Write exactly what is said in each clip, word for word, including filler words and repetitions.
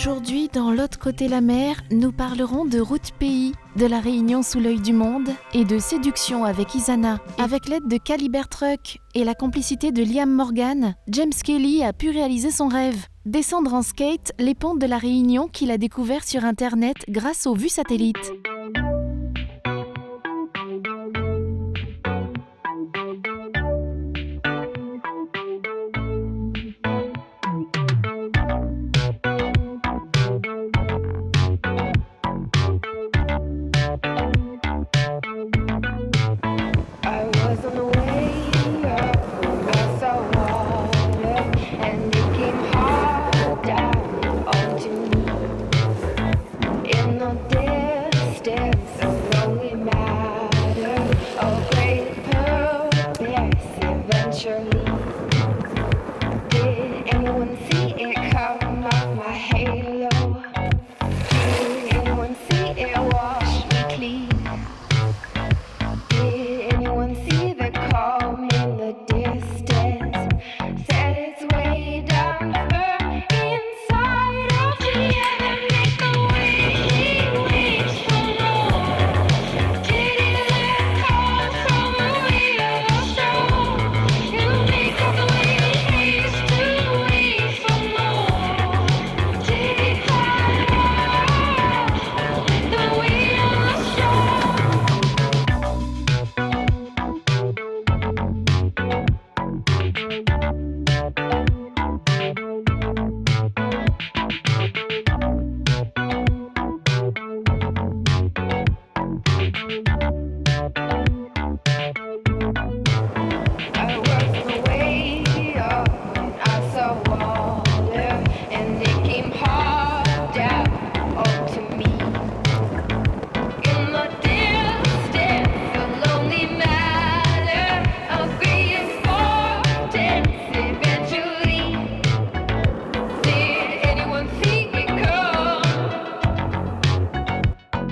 Aujourd'hui, dans L'autre côté la mer, nous parlerons de route pays, de La Réunion sous l'œil du monde et de séduction avec Isana. Avec l'aide de Calibert Truck et la complicité de Liam Morgan, James Kelly a pu réaliser son rêve, descendre en skate les pentes de La Réunion qu'il a découvert sur Internet grâce aux vues satellites. I was on the way up when I saw water, and it came hard down onto me. In the distance, a lonely matter of great purpose eventually. Did anyone see it come off my halo? Did anyone see it wash me clean? Did anyone see the calm in the distance? Set its way down firm inside of me and then make the way, way for more. Did it let call from a river strong? You make of the way, haste to wait for more. Did it cry out? I was on the way up, I saw water, and it came hard down onto me. In the distance, a lonely matter of great importance eventually. Did anyone see it come?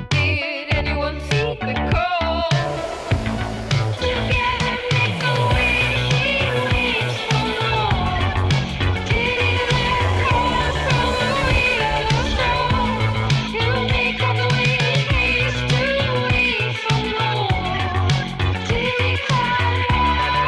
Did anyone see the call? Together make a way, we reach for more. Did it let call from a river strong? You make of the way, haste to wait for more. Did it cry out?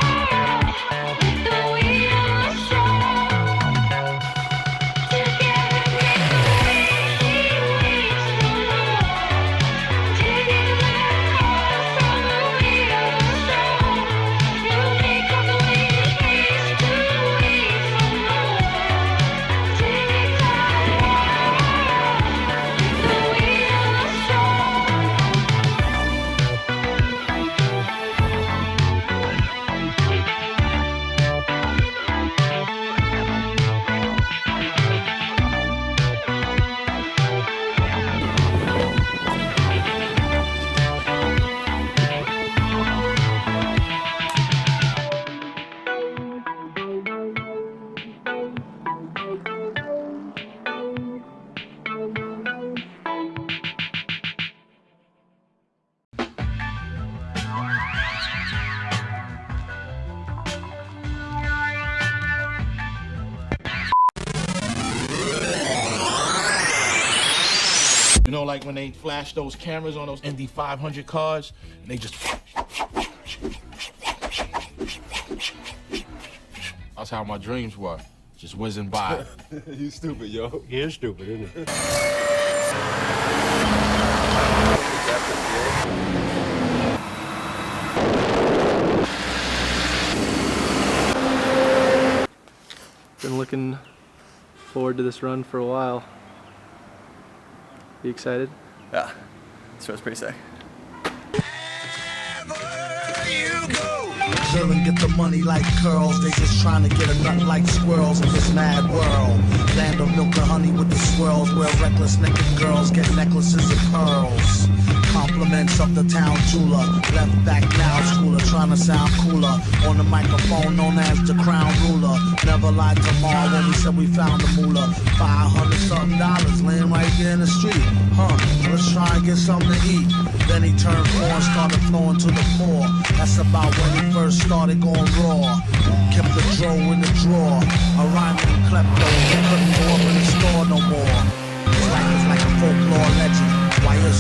You know, like, when they flash those cameras on those Indy five hundred cars, and they just, that's how my dreams were. Just whizzing by. You stupid, yo. You're stupid, isn't it? Been looking forward to this run for a while. You excited? Yeah, this feels pretty sick. Chillin', get the money like curls. They just tryna get a nut like squirrels in this mad world. Land of milk and honey with the swirls, where reckless naked girls get necklaces of pearls. Compliments of the town jeweler. Left back now, schooler, tryna sound cooler. On the microphone known as the crown ruler. Never lied tomorrow when we said we found the moolah. Five hundred something dollars laying right there in the street. Huh, let's try and get something to eat. Then he turned four and started flowing to the poor. That's about when he first started going raw. Kept the dro in the drawer. A rhyming klepto, he couldn't go up in the store no more.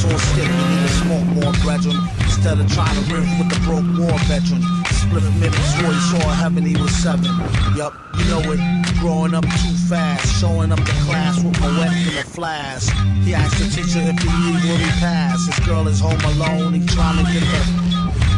More stiff, you need to smoke more, brethren. Instead of trying to riff with the broke war veteran. Spliff mimics what he saw in heaven, he was seven. Yup, you know it. Growing up too fast, showing up to class with my wet in a flask. He asked the teacher if he knew where he passed. His girl is home alone, he trying to get the.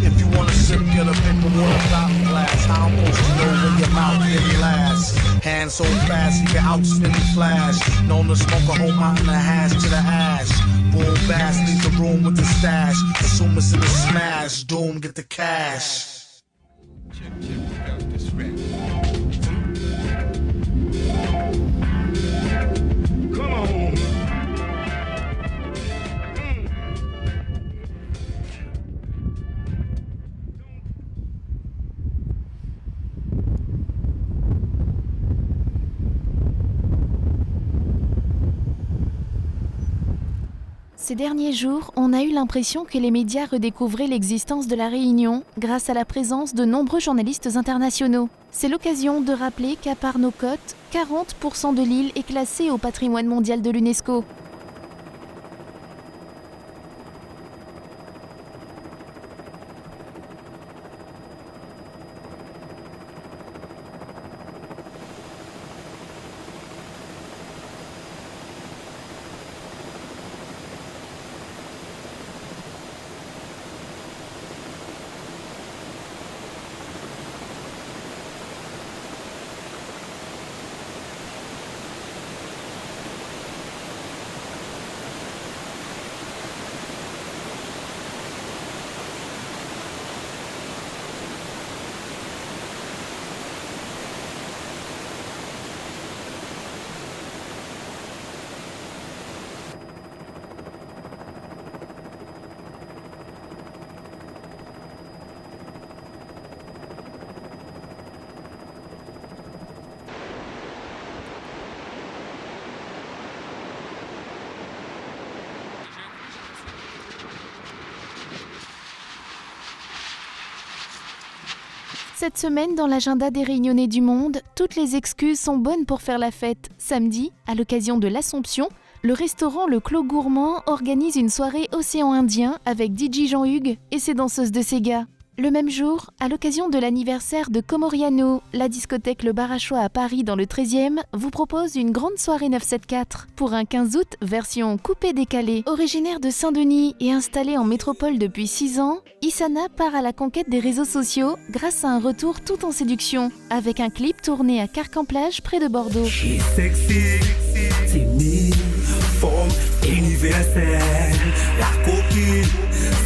If you wanna sip, get a paper water fountain glass. How I'm supposed to know when your mouth didn't last? Hand so fast, he can outspin the flash. Known to smoke a whole mountain of hash to the ash. Boom, bass, leave the room with the stash. Assume it's in the smash. Doom, get the cash. Check, check, check out this rap. Come on. Ces derniers jours, on a eu l'impression que les médias redécouvraient l'existence de La Réunion grâce à la présence de nombreux journalistes internationaux. C'est l'occasion de rappeler qu'à part nos côtes, quarante pour cent de l'île est classée au patrimoine mondial de l'UNESCO. Cette semaine, dans l'agenda des Réunionnais du monde, toutes les excuses sont bonnes pour faire la fête. Samedi, à l'occasion de l'Assomption, le restaurant Le Clos Gourmand organise une soirée océan Indien avec D J Jean-Hugues et ses danseuses de séga. Le même jour, à l'occasion de l'anniversaire de Comoriano, la discothèque Le Barachois à Paris dans le treizième vous propose une grande soirée neuf sept quatre pour un quinze août version coupé-décalé. Originaire de Saint-Denis et installée en métropole depuis six ans, Isana part à la conquête des réseaux sociaux grâce à un retour tout en séduction, avec un clip tourné à Carcan-Plage près de Bordeaux. She sexy, timid, fanm inivèrsèl, la kokine,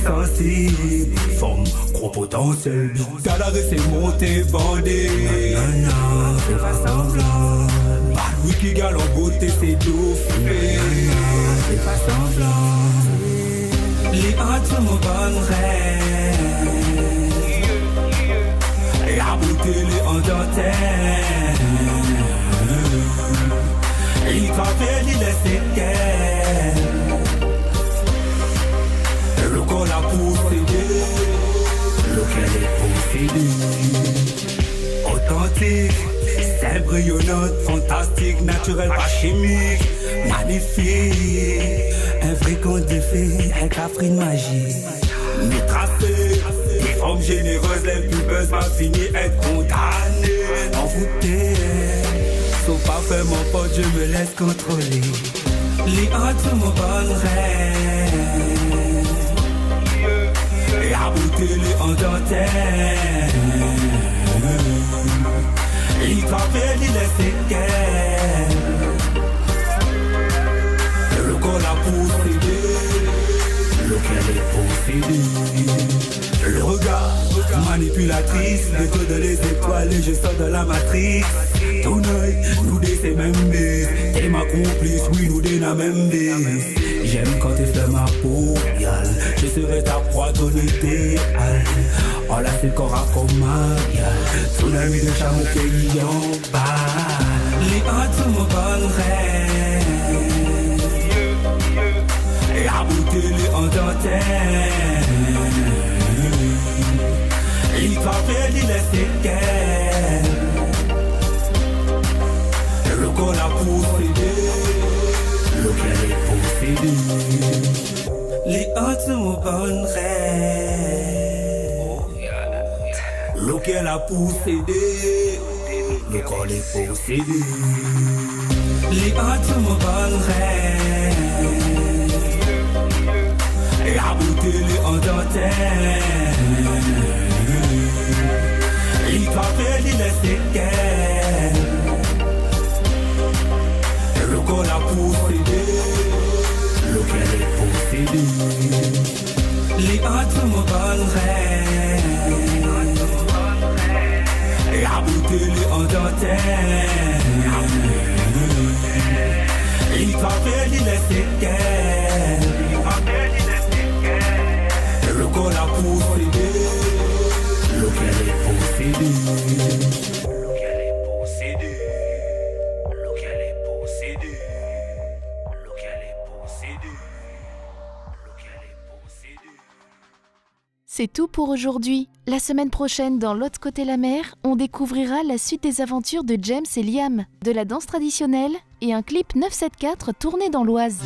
sansib, fanm gro potansièl. Galaré sé monté bandé. Nanana, fé pa sanblan. Bad Wiki gal an boté, sé dofé. Nanana, fé pa sanblan. Li antour mon bann rèv. La boté li an dantèl. Li travèrs, li lès sékèl. Lo kor la posédé, lo kèr lé posédé. Otantik, sèm réyonan, fantastik, natirèl, pa shimik, manifik. In vré kont de fé, in kafrine majik. Mi trasé dé fanm jénérèz, lé pli bèz, ma fini èt kondané. Anvouyé, so pa fé mon pot, je me laisse contrôler. Li antour mon bann rèv. La boté li an dantèl. Li travèrs, li lès sékèl. Lo kor la posédé, lo kèr lé posédé. Lo rogard manipilatris, bientôt dans les étoiles et je sors de la matrice. Tonight, nou dé sé mèm biz. T'es ma complice, oui, nou dé na mèm biz. J'aime quand t'effleures ma peau, gal. Je serai ta proie, ton idéal. Anlèv lo kor akoman, gal. Tsunami de sharm ou péi anba. Li antour mon bann rèv. La boté li an dantèl. Li travèrs, li lès sékèl. Lo kor la posédé, lo kèr lé posédé. Li antann mon bann rèv. Lo kèr la pou sédé, lo kor lé pou sédé. Li antann mon bann rèv. La bouté lé an dantèl. Li trap é li lès sékèl. Lo kor la pou sédé, lo kèr lé pou sédé. Li antann mon bann rèv. La bouté lé an dantèl. Li trap é li lès sékèl. Lo kor la pou sédé, lo kèr lé pou sédé. C'est tout pour aujourd'hui. La semaine prochaine, dans L'autre côté la mer, on découvrira la suite des aventures de James et Liam, de la danse traditionnelle et un clip neuf sept quatre tourné dans l'Oise.